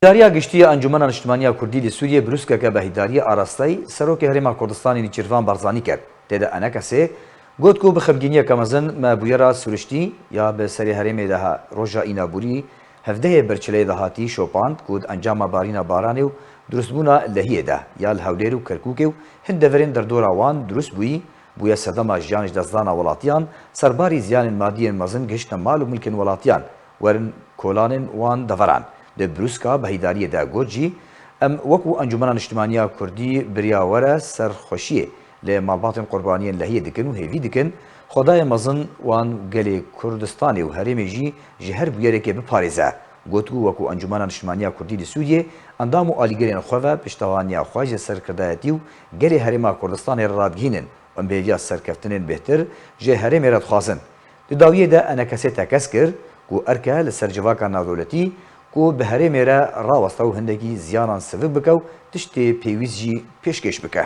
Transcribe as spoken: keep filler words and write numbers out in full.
Îdariya Giştî ya Encûmena Niştimaniya Kurdî li Sûriyê brûskeke bi heydariyê arasteyî Serokê Herêma Kurdistanê Nêçîrvan Barzanî kir. Tê de enekesê got ku bi xemgîniyeke mezin me bûyera sûriştî ya bi serê herêmê de ha roja Înaborî hevdehê Birçileyê de hatî şopand ku di encama barîna baranê û durustbûna lehiyê de ya li Hewlêr û Kerkûkê û hin deverên derdora wan durust bûyî, bûye sedema jiyan ji destdana welatiyan, serbarî ziyanên madî yên mezin gihiştine mal û milkên welatiyan, werin kolanên wan deveran. Di brûska bi heydariyê de got jî, em wekû Encûmena Niştimaniya Kurdî bi riya were ser xweşiyê li malbatên qurbaniyên lehiyê dikin û hêvî dikin, Xwedayê mezin wan û gelê Kurdistanê û herêmê jî ji her bûyerekê biparêze. Got ku wekû Encûmena Niştimaniya Kurdî li Sûriyê endam û alîgirên xwe ve piştevaniya xwe ji serkirdayetî û gelê Herêma Kurdistanê re radihînin û em bi hêviya serkeftinên bêhtir ji herêmê re dixwazin. Di dawiyê de enekesê tekez kir ku erke li ser civaka navdewletî ku bi herêmê re raweste û hindekî ziyanan sivik bike û tiştê pêwîst jî pêşkêş bike.